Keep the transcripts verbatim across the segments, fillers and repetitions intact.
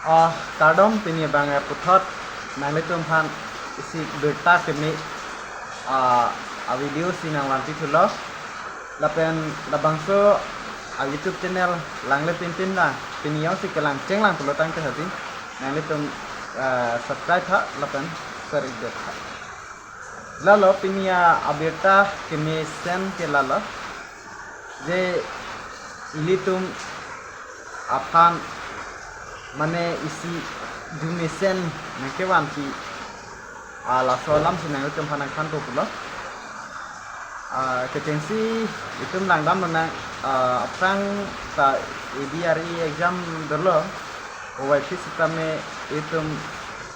Ah, kardom, pini abang, eh, puthot nanglitum aphan isi birta keme, ah, a video si nangvanpi thulo. Lapen labangso a YouTube channel langle pinpin na, pini jongsi kelang chenglang pulo tangte hadi nanglitum, eh, subscribe tha lapen share ik tha. Lalo pini a abirta kemesen ke lalo, je ilitum aphan mane isi dumesen nangkevanpi, ah, laso alam si nanglitum aphan nangthanpo pulo. Ah, kechengsi itum langdam nang, ah, aphrang ta A D R E exam dolo, owai phi sitame itum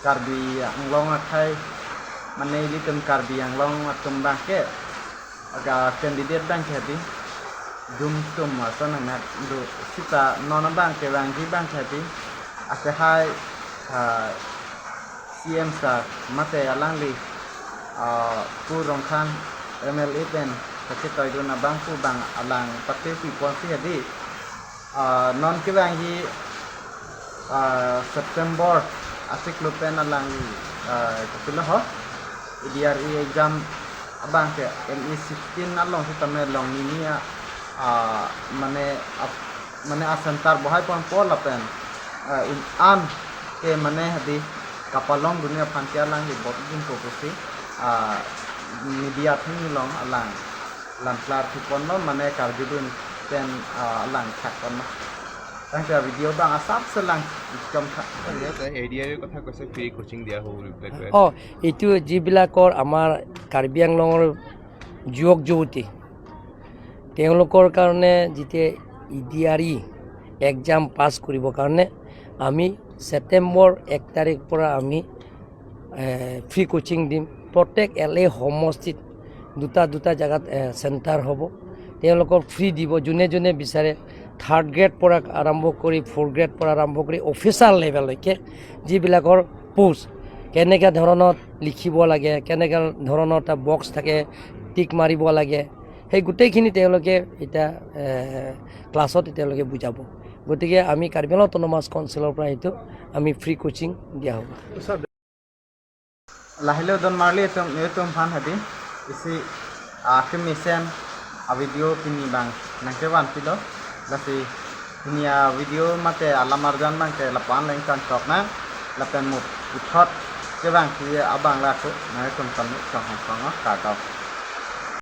Karbi Anglong akhei, mane ilitum Karbi Anglong atum abangke, aga candidate abangke hadi, dum tum ason nang do, sita non abangke vangji abangke hadi, ase hai, ah, C M sir mate alangli, ah, Pu Rongkhang M L A pen kachetoidun abang pu abang alang patirpi ponsi hadi, ah, non kevangji, ah, September achiklo pen alangli, ah, kapilo ho, A D R E exam abangke M E sixteen along sitame long nini a, ah, mane ap-, mane a center bohai ponpo lapen, ah, in an ke mane hadi kapalongdun aphan ke alangli botdunpo pusi, ah, media atum along alang lam klarpi ponlo, mane karjudun pen, ah, alang thak ponlo. Tangte video abang asap selang chom tha. আচ্ছা, A D R ইৰ কথা কৈছে, free coaching দিয়া হ'ব বুলি পেলাই কৈ আছে। অ, এইটো যিবিলাকৰ আমাৰ কাৰ্বি আংলঙৰ যুৱক যুৱতী, তেওঁলোকৰ কাৰণে যেতিয়া ই ডি আৰ ই এক্সাম পাছ কৰিবৰ কাৰণে আমি ছেপ্টেম্বৰ এক তাৰিখ পৰা আমি, এ, ফ্ৰী কোচিং দিম। প্ৰত্যেক এল এ সমষ্টিত দুটা দুটা জেগাত, এ, চেণ্টাৰ হ'ব। তেওঁলোকক ফ্ৰী দিব, যোনে যোনে বিচাৰে। থাৰ্ড গ্ৰেড পৰা আৰম্ভ কৰি, ফ'ৰ্থ গ্ৰেড পৰা আৰম্ভ কৰি অফিচাৰ লেভেললৈকে যিবিলাকৰ পোষ্ট, কেনেকে ধৰণত লিখিব লাগে, কেনেকে ধৰণৰ এটা বক্স থাকে, টিক মাৰিব লাগে, সেই গোটেইখিনি তেওঁলোকে এতিয়া, এ, ক্লাছত তেওঁলোকে বুজাব। গতিকে আমি কাৰ্বি আংলং অট'নমাছ কাউন্সিলৰ পৰা এইটো আমি ফ্ৰী কোচিং দিয়া হ'ব। Lahelo don marli atum, atum aphan hadi isi, ah, kemesen a video pini abang nangkevanpilo. Lasi pini a video mate alam arjan abangke lapu-an le ingtang tok nang, lapen mo puthot kevangji abang lako, nangtum tame chonghong chonghong kardom.